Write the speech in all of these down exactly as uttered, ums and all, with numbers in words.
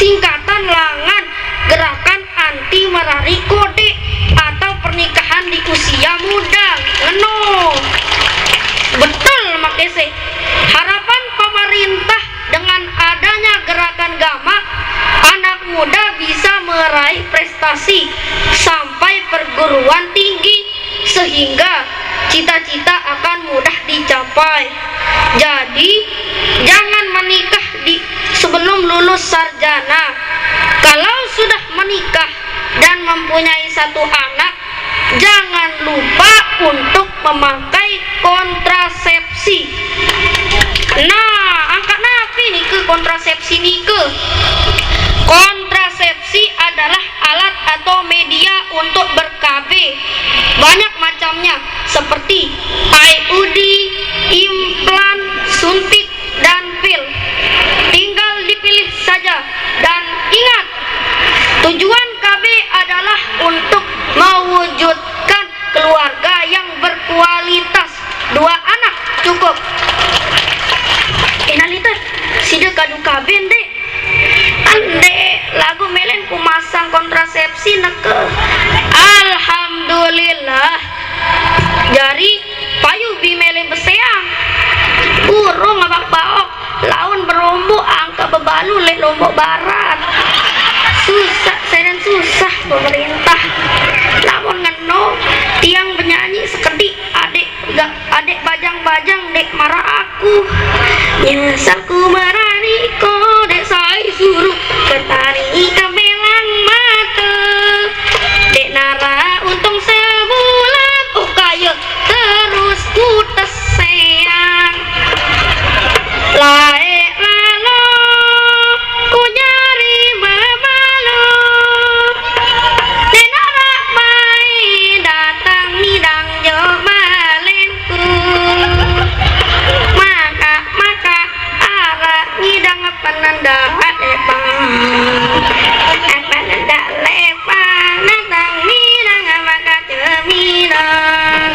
singkatan langan gerakan anti merari kode atau pernikahan di usia muda. Ngeno. Betul, makese. Harapan pemerintah dengan adanya gerakan gamak, anak muda bisa meraih prestasi sampai perguruan tinggi, sehingga cita-cita akan mudah dicapai. Jadi, jangan menikah di sebelum lulus sarjana. Kalau sudah menikah dan mempunyai satu anak, jangan lupa untuk memakai kontrasepsi. Nah, angkat napi nike kontrasepsi nike? Kontrasepsi adalah alat atau media untuk ber-K B. Banyak macamnya, seperti I U D, implan, suntik, dan pil. Tinggal dipilih saja. Dan ingat, tujuan K B adalah untuk mewujudkan keluarga yang berkualitas. Dua anak cukup. Eh, Nalita, sida kadu K B, Dek? Ande, lagu melen ku masang kontrasepsi neke. Alhamdulillah. Jari payu bi mele beseang. Burung abak baok, laun berombo angka bebalu lek Lombok Barat. Susah, seren susah pemerintah. Lamun ngeno, tiang benyanyi sekedik, adik ga-, adik bajang-bajang dek marah aku. Nyesal ku merani ko dek sai suruh ketari ke belang mata. Dek nara untung sebulan, oh kaya terus ku teseang. Laek lalo ku nyari bebalu. Dek nara mai datang midang jo malengku. Maka, maka, arak midang penendak lepang. Penendak lepang, datang midang maka ceminang.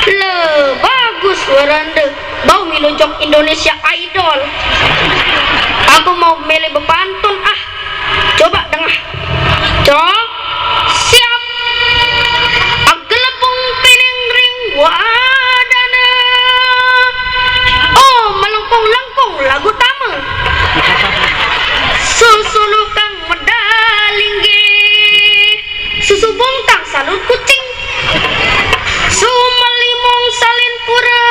Le, bagus warande. Bau milo jok Indonesia Idol. Aku mau mele bepantun ah. Coba dengah. Cok. Siap. Agelepung pining ring wadana. Oh, melengkung-lengkung lagu tama. Susu lukang medalingge. Susu bungkang salut kucing. Sumelimung salin pura.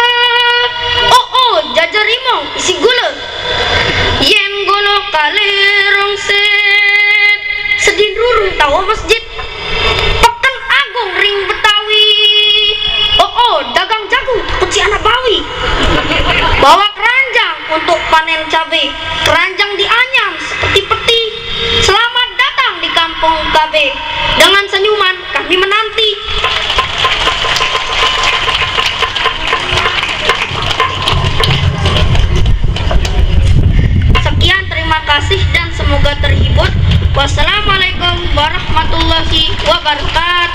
Oh, oh, jajar rimong isi gula. Yen golo kalerong set, sedin rurung tawa masjid. Peken Agung ring Betawi. Oh, oh, dagang jagung, peci anak bawi. Bawa keranjang untuk panen cabe. Keranjang dianyam seperti peti. Selamat datang di kampung K B. Dengan senyuman kami menanti. Sekian, terima kasih dan semoga terhibur. Wassalamualaikum warahmatullahi wabarakatuh.